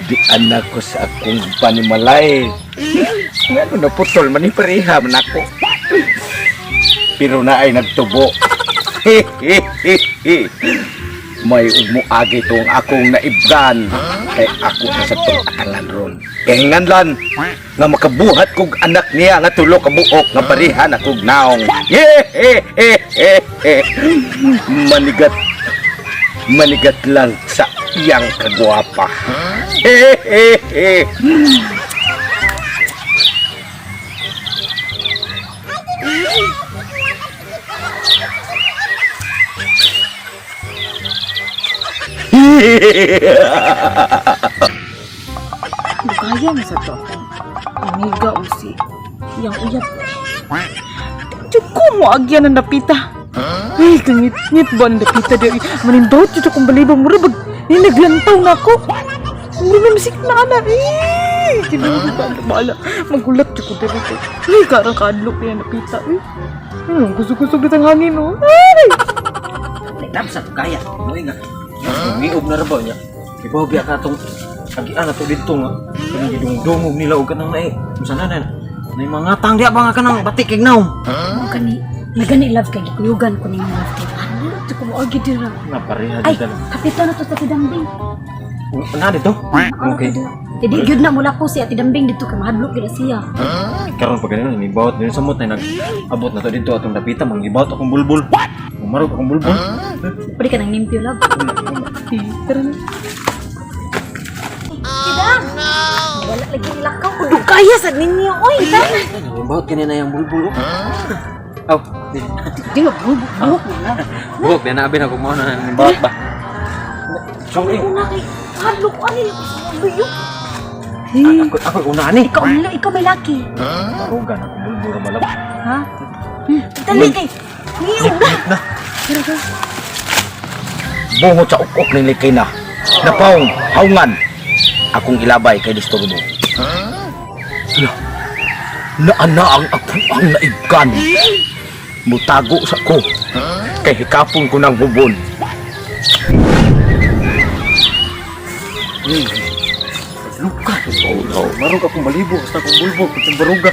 Di anak ko sa akong panimalay. Ngano na putol man ni pareha man ako. Pero na ay nagtubo. May ugmuagi tong akong naibgan kay ako na sa tong atangan ron. Kay hinganlan nga makabuhat kog anak niya nga tulo ka buok nga pareha na kog naong. Manigat manigat lang sa iyang kagwapa. Bugaya na sa to akong amiga o si iyang uyab. Jud ko mo agyan ang napita. Ay, kangit-ngit ba ang napita diri? Manindot jud akong balibo mura bag ni naglantaw na ako. Mura na masik na ana. Eh, tinuod ba ang bala. Magulat jud ko diri ko. Ay, karang kaadlok niya napita. Eh. Kusog-kusog na tang hangin oh. Ay! Dam sa kaya. Mo nga. Miub na rabaw niya. Ibaw biya ka tong agian ato didto nga. Kanang gidungdungog nila og kanang nae. Unsa na na? Nay mga tang diya ba nga kanang batik kig naom. Mo kani, nagani love kay gikuyugan ko ninyo love kay. Ano to ko mo agi dira. Nga pareha Ay, dito lang. kapito na to sa Tidambing. Na dito? Okay. Jadi gyud na mula ko si Ate Dambing dito kay mahadlok gyud na siya. Karon pag ganun ni bawat din sa mot na nag-abot na to dito atong dapita mangibawat akong bulbul. Umarog akong bulbul. Pwede ka nang limpyo love. Eh, tara na. Tidam. Wala lagi nilakaw. Dugaya sa ninyo oy. Tara. Nangibawat kanina yung bulbul. Oh. Aw, Di nga buhok buhok na love. buhok na abi na kung mo na nangibawat ba. Sorry. Una kay mahadlok ko ani luyo. Ako ako una ani. Ikaw ang ikaw may laki. Barugan akong bulbul ra malab. Ha? Dali kay. Niyo na. Bungot sa ukok ni Likina. Napaong, haungan. Akong ilabay kay disturbo. Hala, naana ang ako ang naibgan. Mutago sa ko. Kay hikapon ko ng hubon. Luka. Oh, Marog akong balibo basta akong bulbul kung baruga.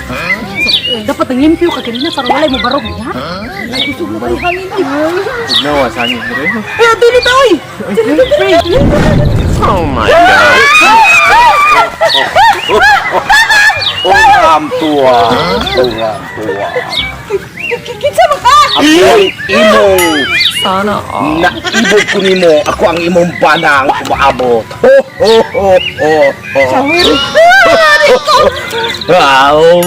Dapat ang limpyo ka kanina para walay mo barog ha. Kusog na kayo hangin. Ay. Ugnawa sa angin dire. Ay, dili ta oy. Dili ta. Ungam tuwa. Ungam tuwa. Kinsa man ka? Ako ang imong. Sana Naibog ko nimo. Ako ang imong banang umaabot. Ho, ho, ho, ho, ho. Wow.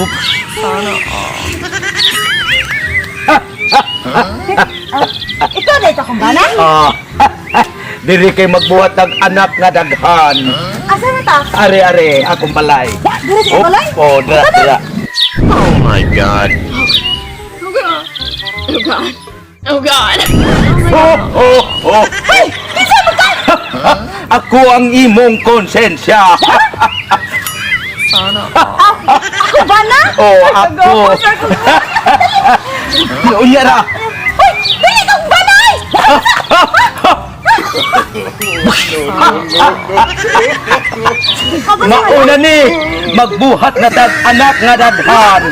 Ikaw na ito akong bana? Ah, diri kay magbuhat ng anak nga daghan. Asa na ta? Are are akong balay. Diri sa balay? Oh, dra dra. Oh God. Oh God. Oh, oh, oh. Ako ang imong konsensya. Ako bana? Oh, ako. Unya ra. Uy, dili kang balay! Mauna ni magbuhat na tag anak nga daghan.